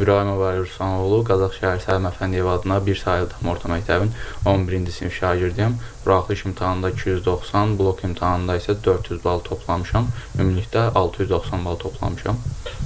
İbrahimov Əli Rüstəmoğlu, Qazax şəhəri Səlim Əfəndiyev adına bir saylı tam orta məktəbin 11-ci sinif şagirdiyəm. Buraxılış imtahanında 290, blok imtahanında isə 400 bal toplamışam. Ümumilikdə 690 bal toplamışam.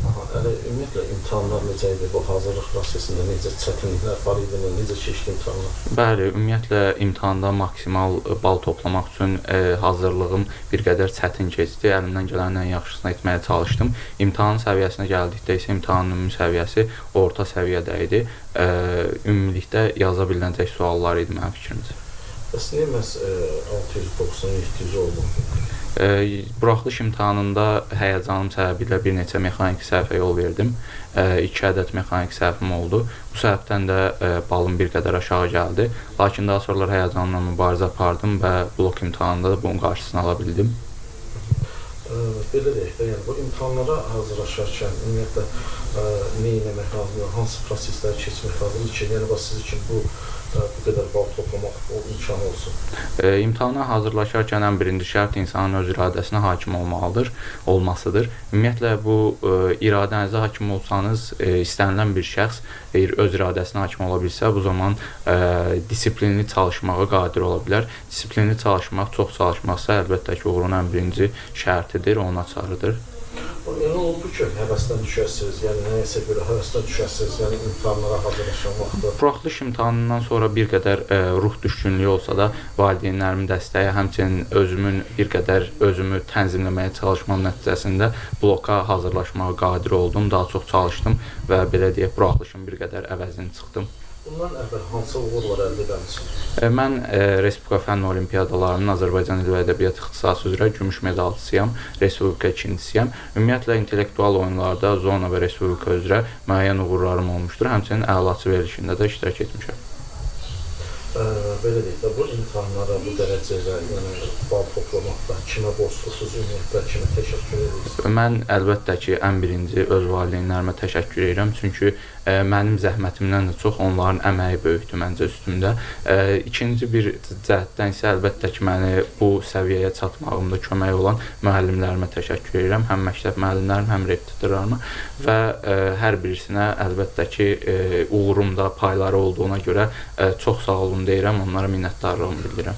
Aha, Əli, ümumiyyətlə imtahanlar necə idi? Bu hazırlıq prosesində necə çətinliklər var idi, necə keçdi imtahanlar? Bəli, ümumiyyətlə imtahanda maksimal bal toplamaq üçün hazırlığım bir qədər çətin keçdi. Əlimdən gələnin ən yaxşısını etməyə çalışdım. İmtahan səviyyəsinə gəldikdə isə imtahanın ümumi səviyyəsi orta səviyyədə idi. Ümumilikdə yaza bilinəcək suallar idi mənim fikrimcə. Bəs niyə məhz 690-700 olmadı? Buraxılış imtahanında həyəcanım səbəbilə bir neçə mexaniki səhvə yol verdim. 2 ədəd mexaniki səhvim oldu. Bu səbəbdən də balım bir qədər aşağı gəldi. Lakin daha sonralar həyəcanımla mübarizə apardım və blok imtahanında da bunun qarşısını ala bildim. Belə deyək də, yəni bu imtahanlara hazırlaşarkən ümumiyyətlə nə etmək lazımdır, hansı prosesləri keçmək lazımdır ki, yəni bax siz üçün bu qədər bal toplamaq o imkanı olsun? İmtahana hazırlaşarkən ən birinci şərt insanın öz iradəsinə hakim olmasıdır. Ümumiyyətlə bu iradənizə hakim olsanız, istənilən bir şəxs öz iradəsinə hakim ola bilsə, bu zaman disiplinli çalışmağa qadir ola bilər. Disiplinli çalışmaq, çox çalışmaqsa əlbəttə ki, uğurun ən birinci şərtidir, onun açarıdır. Elə oldu ki, həvəsdən düşəsiniz, yəni nəyəsə görə həvəsdən düşəsiniz, yəni imtahanlara hazırlaşan vaxtda. Buraxılış imtahanından sonra bir qədər ruh düşkünlüyü olsa da valideynlərimin dəstəyi, həmçinin özümün bir qədər özümü tənzimləməyə çalışmam nəticəsində bloka hazırlaşmağa qadir oldum, daha çox çalışdım və belə deyək, buraxılışın bir qədər əvəzini çıxdım. Bundan əvvəl hansı uğurlar əldə etmisiniz? Mən Respublika Fənn Olimpiadalarının Azərbaycan Dili və Ədəbiyyatı ixtisası üzrə gümüş medalçısıyam, Respublika ikincisiyəm. Ümumiyyətlə intellektual oyunlarda zona və Respublika üzrə müəyyən uğurlarım olmuşdur. Həmçinin əlaçı verilişində də iştirak etmişəm. Belə deyək də, bu imtahanlara, bu dərəcədə, yəni bal toplamaqda kimə borclusunuz, ümumiyyətlə kimə təşəkkür edirsiniz? Mən əlbəttə ki, ən birinci öz valideynlərimə təşəkkür edirəm, çünki mənim zəhmətimdən də çox onların əməyi böyükdür məncə üstümdə. İkinci bir cəhətdən isə əlbəttə ki, məni bu səviyyəyə çatmağımda kömək olan müəllimlərimə təşəkkür edirəm, həm məktəb müəllimlərim, həm repetitorlarıma və hər birisinə əlbəttə ki, uğurumda payları olduğuna görə çox sağ olun deyirəm, onlara minnətdarlığımı bildirirəm.